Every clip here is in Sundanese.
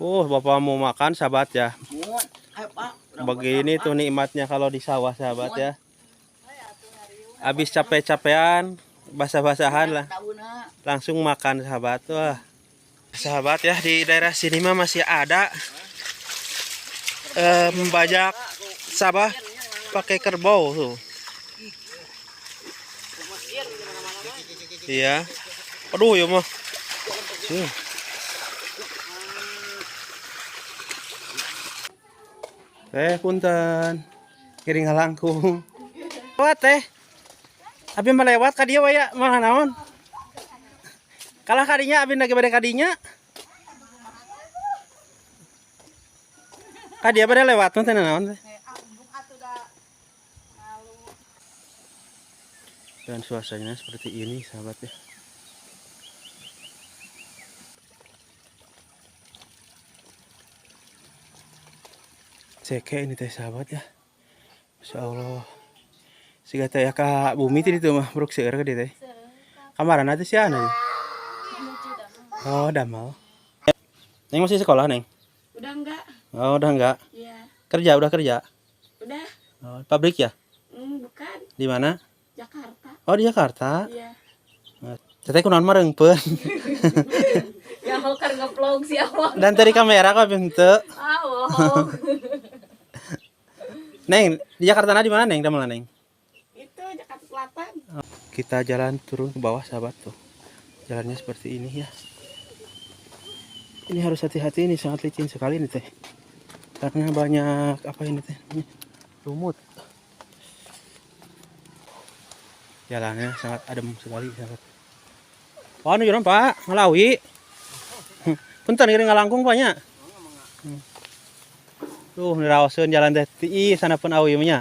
Bapak mau makan sahabat ya. Begini tuh nikmatnya kalau di sawah sahabat ya. Habis capek-capean, basah-basahan lah, langsung makan sahabat. Wah. Sahabat ya, di daerah sini mah masih ada membajak sawah pakai kerbau tuh. Iya. Aduh ya mah. Teh punten. Ngiring ngalangkung. Lewat teh. Abi mah lewat ka dieu waya mah naon. Kalah kadinya abi lagi bade kadinya. Ka dieu bade lewat mah teh naon teh. Dan suasananya seperti ini sahabat ya. Ceke ini teh sahabat ya. Masya Allah. Siga teh ya ka bumi teh ditu mah bruk seueur ka dieu teh. Kamarana teh sia anu. Oh, damel. Neng masih sekolah, Neng? Udah enggak? Oh, udah enggak. Iya. Kerja, udah kerja. Udah. Oh, pabrik ya? Bukan. Di mana? Jakarta. Oh, di Jakarta. Iya. Teteh kunaon mah reungpeun. Ya hokar ngevlog sih awak. Dan dari kamera kok henteu. Ah, bohong. Neng, di Jakarta na di mana, Neng? Damel Neng? Itu Jakarta Selatan. Kita jalan turun ke bawah sahabat tuh. Jalannya seperti ini ya. Ini harus hati-hati, ini sangat licin sekali nih teh. Karena banyak apa ini teh? Lumut. Jalannya sangat adem sekali sahabat. Wah, nu jalan Pak, ngalawi. Punten ngiring ngalangkung Pak nya. Tuh, niraoseun jalan teh ih sana pun awi mah nya.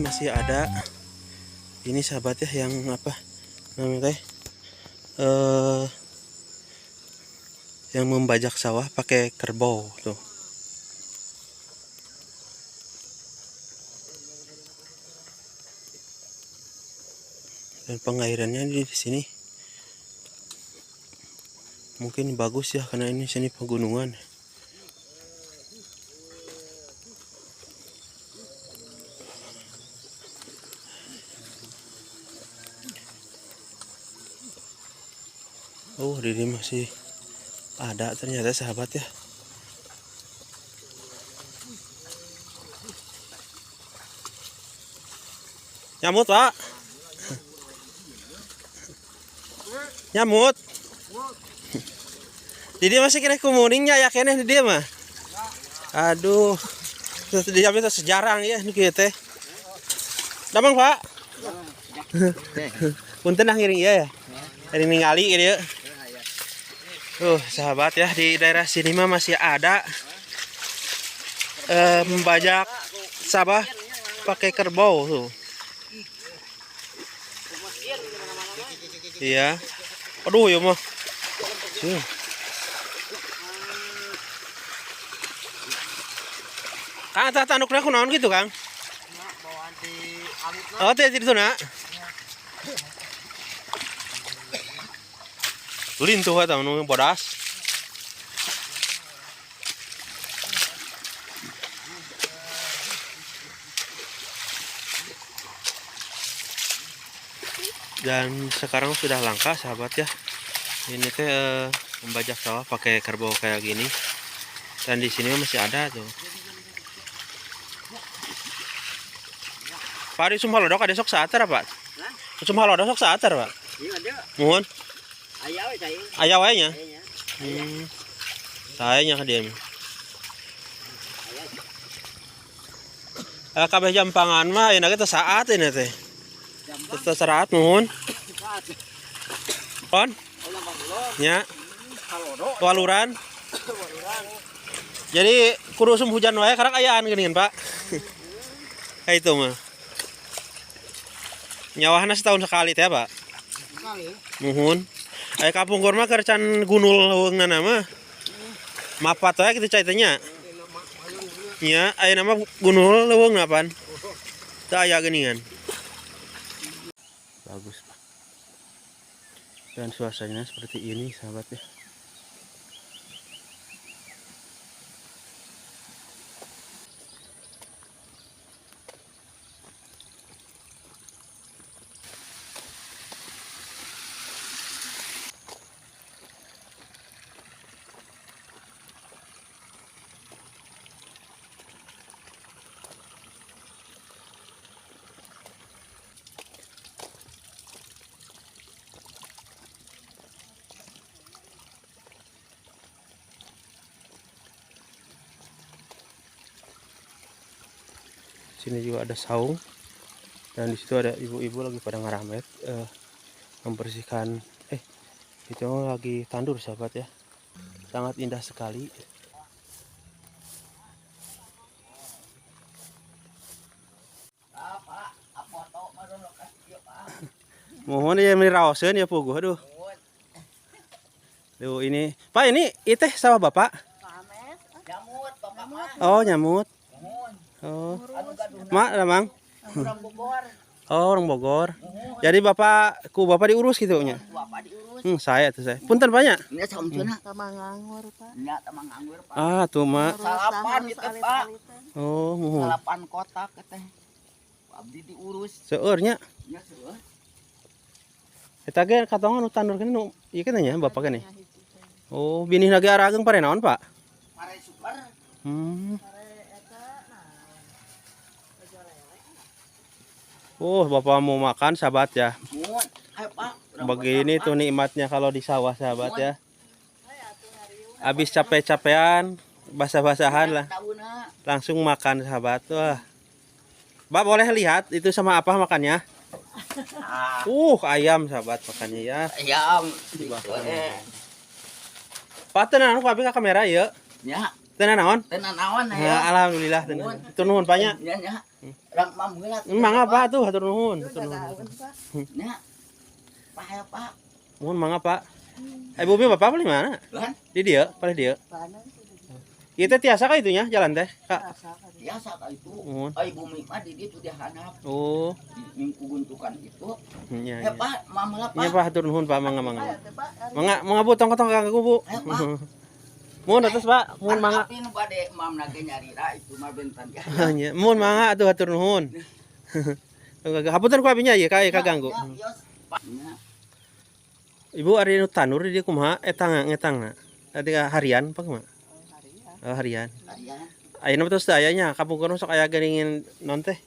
Masih ada ini sahabat ya, yang apa namanya teh, yang membajak sawah pakai kerbau tuh. Dan pengairannya di sini mungkin bagus ya, karena ini sini pegunungan. Oh, ini masih ada ternyata sahabat ya. Nyamut Pak. Nyamut. Jadi masih kena kumuningnya ya kene di dia mah. Aduh. Terus dia itu sejarang ya ini kieu teh. Damang Pak. Punten ah ngiring ieu ya. Dari ningali ieu dieu. Sahabat ya, di daerah sini mah masih ada membajak sawah pakai kerbau tuh. Iya. Aduh ya mah. Kang tah tandukna kunaon gitu, Kang? Bawaan di alitna. Oh, teh di sana. Lintuh eta nu bodas. Dan sekarang sudah langka sahabat ya. Ini teh membajak sawah pakai kerbau kayak gini. Dan di sini masih ada tuh. Pak di Sumhalodok ada sok saatar Pak? Sumhalodok sok saatar Pak? Iya ada. Mohon. Aya we cai. Aya wae nya. Aya. Saya nya ka dieu. Kabeh jampangan mah ayeuna ge teu saat ini teh. Teu saat nuhun. Pon? Nya. Waluran. Jadi kudu usum hujan wae karek ayaan geuningan Pak. Kayak itu mah. Nyawahna setahun sekali teh Pak. Sekali. Muhun. Aya kapungkur mah keur can gunul leuweungna mah. Mapat wae kitu cai teh nya. Nya ayeuna mah gunul leuweungna pan. Teu aya geuningan. Bagus Pak. Dan suasananya seperti ini sahabat ya. Sini juga ada saung dan di situ ada ibu-ibu lagi pada ngaramet membersihkan itu lagi tandur sahabat ya. Sangat indah sekali. Mohon ya meni raoseun ya puguh aduh. Duh ini Pak ini iteh sama Bapak? Nyamut Bapak mah. Oh nyamut. Oh. Mak, Lamang? Orang Bogor. Oh, orang Bogor. Jadi bapak, ku bapak diurus gitu nya? Bapak diurus. Saya tuh saya. Punten banyak. Nya sampeuna. Tama nganggur, Pak. Nya tama nganggur, Pak. Ah, tuh mak. Salapan itu, Pak. Oh, muhun. Salapan kotak teh. Abdi diurus. Seueur nya. Nya seueur. Eta ge katongan nu tandur kene nu ieu keneh nya bapak keneh. Oh, binih lagi arageung pare naon, Pak? Pare super. Oh, bapak mau makan sahabat ya. Begini tuh nikmatnya kalau di sawah sahabat ya. Habis capek-capean, basah-basahan lah. Langsung makan sahabat. Wah. Mbak boleh lihat itu sama apa makannya? Ayam sahabat makannya ya. Ayam. Pak tenan ku abi ka kamera ieu. Ya. Tenan naon? Tenan naon ya. Alhamdulillah tenan. Itu nuhun banyak. Ya ya. Rang mameulat. Mangga Pak tuh hatur nuhun, hatur nuhun. Nya. Pak ya Pak. Nuhun mangga Pak. Ibu Bapak beli mana? Di dieu, palih dieu. Ieu teh tiasa ka itunya jalan teh, Kak? Tiasa ka itu. Nuhun. Ai bumi mah di dieu di handap. Oh. Di minggu guntukan itu. Nya. Ya Pak, mameulat Pak. Nya Pak hatur nuhun Pak mangga mangga. Mangga mangga Bu tong-tong ka aku Bu. Mohon atas Pak, mohon mangga. Tapi nu bade mamna ge nyarira itu mah bentan ya. Nya, mohon mangga atuh hatur nuhun. Hapunten ku abinya ieu ka kaganggu. Ibu ari nu tandur di dieu kumaha etang ngetangna? Tadi harian apa kumaha? Oh, harian. Harian. Ayeuna mah terus teu aya nya kapungkur sok aya geuningan non teh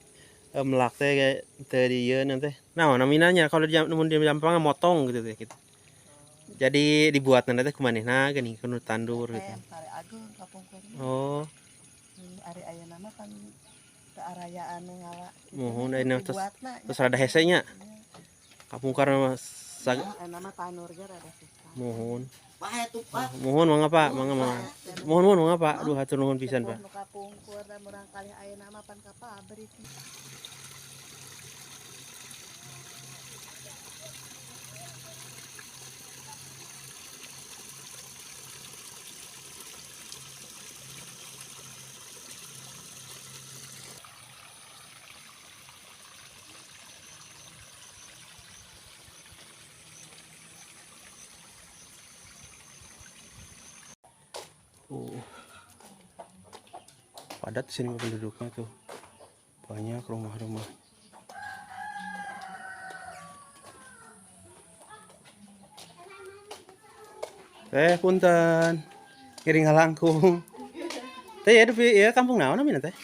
melak teh teu di ieu non teh. Naon namina nya kalau di mun di Jampang motong gitu teh gitu. Jadi dibuat nanti teh kumanehna geuning kudu tandur gitu. Pare ageung kapungkur. Oh. Ari ayeuna mah kan teu arayaan nu ngala. Muhun ayeuna terus rada hese nya. Kapungkur mah ayeuna mah tanur ge rada susah. Muhun. Pak atuh Pak. Muhun mangga Pak, mangga mangga. Muhun muhun mangga Pak. Aduh hatur nuhun pisan Pak. Nu kapungkur da murang kalih ayeuna mah pan ka pabrik. Padat di sini penduduknya tuh. Banyak rumah-rumah. Teh punten. Ngiring ngalangkung. Teh ya dupi ya kampung naon namina teh?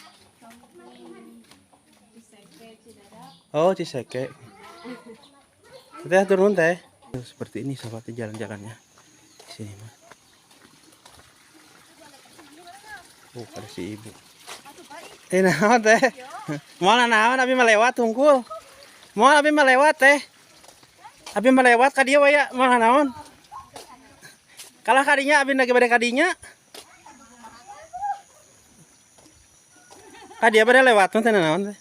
Oh, Ciseke. Teh turun teh. Seperti ini sahabat jalan-jalannya. Di sini mah. Oh, ada si ibu. Eh, naon teh? Moal naon abi mah lewat tungkul. Moal abi mah lewat teh. Abi mah lewat ka dieu we ya, moal naon. Kalah kadinya abi lagi bade kadinya. Ka dieu bade lewat teh naon teh.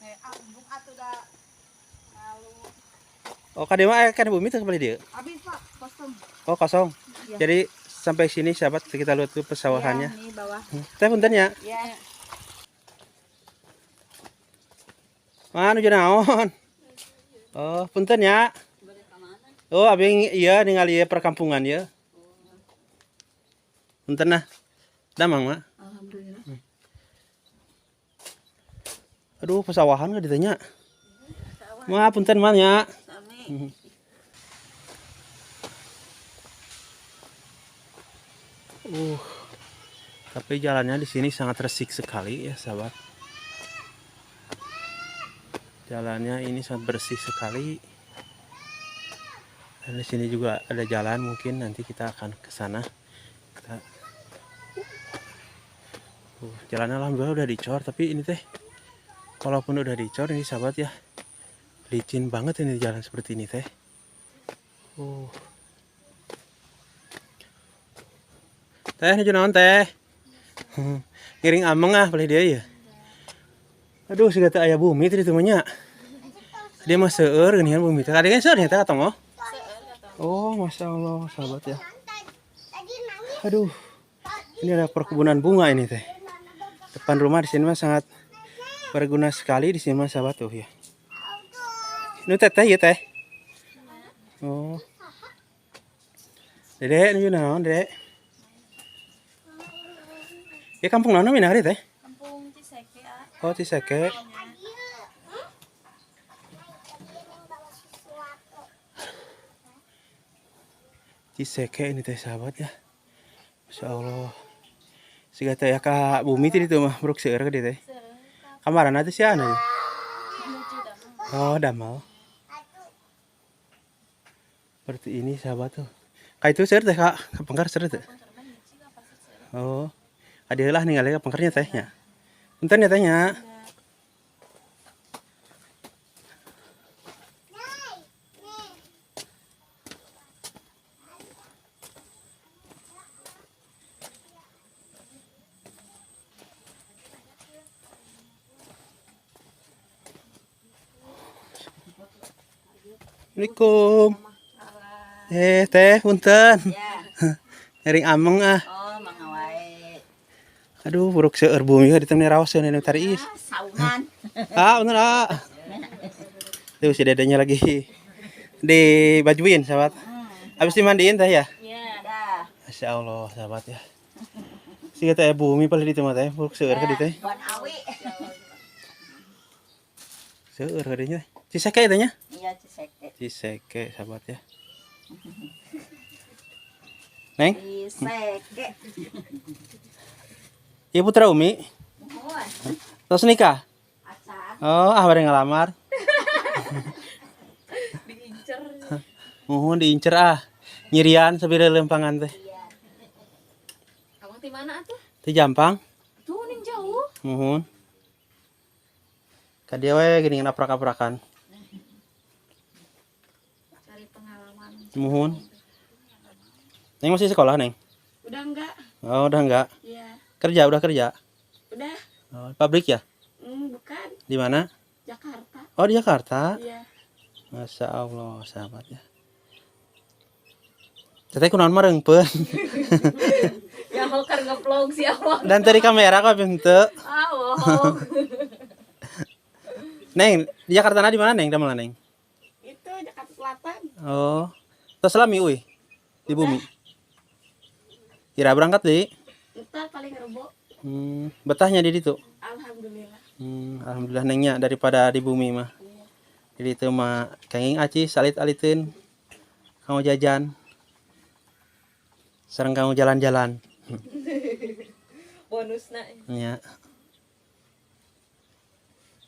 Oh, ka dieu mah kan bumi teh kembali dieu. Habis Pak, kosong. Oh, kosong. Jadi sampai sini sahabat kita lihat tuh pesawahannya. Iya, ini bawah. Teh punten ya. Iya. Mana nuju naon? Oh, punten ya. Oh, abi iya ningali ieu perkampungan ya. Punten nah. Damang, Mak. Alhamdulillah. Aduh, pesawahan nggak ditanya. Ma, punten mah nya. Sami. Tapi jalannya di sini sangat resik sekali ya, sahabat. Jalannya ini sangat bersih sekali. Dan di sini juga ada jalan, mungkin nanti kita akan ke sana. Kita jalannya alhamdulillah udah dicor, tapi ini teh walaupun udah dicor ini sahabat ya, licin banget ini jalan seperti ini teh. Teh nuju naon teh? Ngiring ameng ah boleh dia ya. Aduh, siga teh aya bumi teh ditu mah nya. Dia mah seueur geuningan bumi teh. Kadang seueur nya teh katong oh. Oh, masya Allah sahabat ya. Aduh, ini ada perkebunan bunga ini teh. Depan rumah di sini mah sangat berguna sekali di sini mah sahabat tuh ya. Ini teteh ya teh. Oh. Dedek nuju naon, Dedek? Ya kampung naon namina hari teh? Kampung Ciseke, ah. Oh, Ciseke. Ciseke ini teh sahabat ya. Masya Allah. Siga teh ya ka bumi teh ditu mah bruk seueur ka dieu teh. Kamarana teh sia anu. Oh, damel. Seperti ini sahabat tuh. Ka itu seueur teh ka pengkar seueur teh. Oh. Adieulah ningali ka pengkarnya teh nya. Punten ya teh nya. Assalamualaikum. Teh, punten. Ya. Ngiring ameng ah. Oh, mangga wae. Aduh, buruk seueur bumi di temne raos ini tari is. Ah, saungan. Ah, bener ah. Tuh si dedenya lagi dibajuin, sahabat. Habis dimandiin teh ya? Iya. Dah. Masya Allah, sahabat ya. Siga teh bumi paling di tempat teh, buruk seueur ka dieu teh. Bon awi. Seueur ka dieu nya. Ciseke teh nya? Iya, Ciseke. Ciseke, sahabat ya. Neng? Ciseke. Iya putra Umi. Muhun. Terus nikah? Acan. Oh, ah bade ngalamar. Diincer. Muhun diincer ah. Nyirian sabila lempangan teh. Abang di mana atuh? Teh Jampang. Tuh ning jauh. Muhun. Ka dieu we geuningan aprak-aprakan. Cari pengalaman. Muhun. Neng masih sekolah, Neng? Udah enggak? Oh, udah enggak. Iya. Kerja, udah kerja. Udah. Oh, pabrik ya? Bukan. Di mana? Jakarta. Oh, di Jakarta. Iya. Masya Allah, sahabat ya. Teteh kunaon mah reungpeun. Ya hokar ngevlog si awang. Dan tadi kamera kok henteu. Ah, bohong. Neng, di Jakarta na di mana Neng? Damelan Neng? Itu Jakarta Selatan. Oh. Terus lami euy. Di bumi. Kira berangkat deui. Entar Pak. Paling rebo. Betahnya di ditu. Alhamdulillah. Alhamdulillah nengnya daripada di bumi mah. Di ditu mah kenging aci salit-aliteun. Kamu jajan. Sareng kamu jalan-jalan. Bonusna. Nya.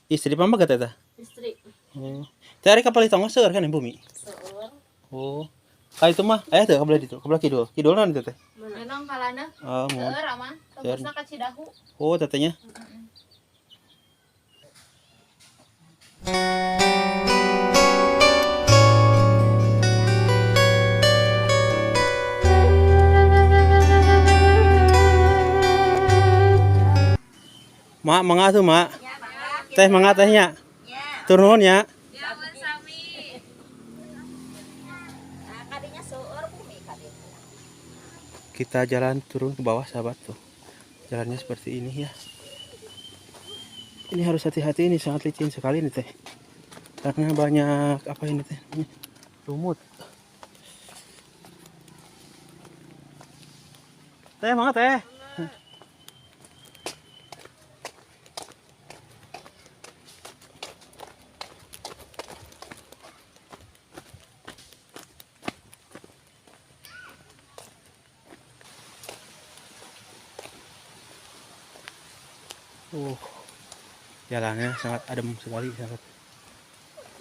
Istri pamaget eta? Istri. Oh. Teh ari kapal tonggo seueur kan di bumi? Seueur. Oh. Ka itu mah aya teu ka belah ditu, ka belah kidul. Kidul naon itu teh? Memang kalana Oh, mohon. seueur mah. Tembusna ka Cidahu. Oh, tetehnya. Mak, mangga tuh, Mak. Ya, mangga. Teh mangga tehnya. Ya. Turun ya. Ya, sami. Nah, kadinya seueur bumi kadinya. Kita jalan turun ke bawah sahabat tuh. Jalannya seperti ini ya. Ini harus hati-hati, ini sangat licin sekali nih teh. Karena banyak apa ini teh? Lumut. Teh mangga teh. Uh, jalannya sangat adem sekali sahabat.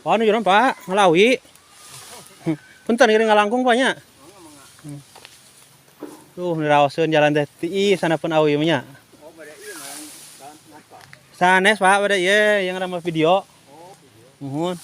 Wah, nu jalan Pak, ngalawi. Punten geuning ngalangkung Pak nya. Tuh, niraoseun jalan teh ti sana pun awi mah nya. Sanes Pak, bade ieu yang ramah video. Muhun.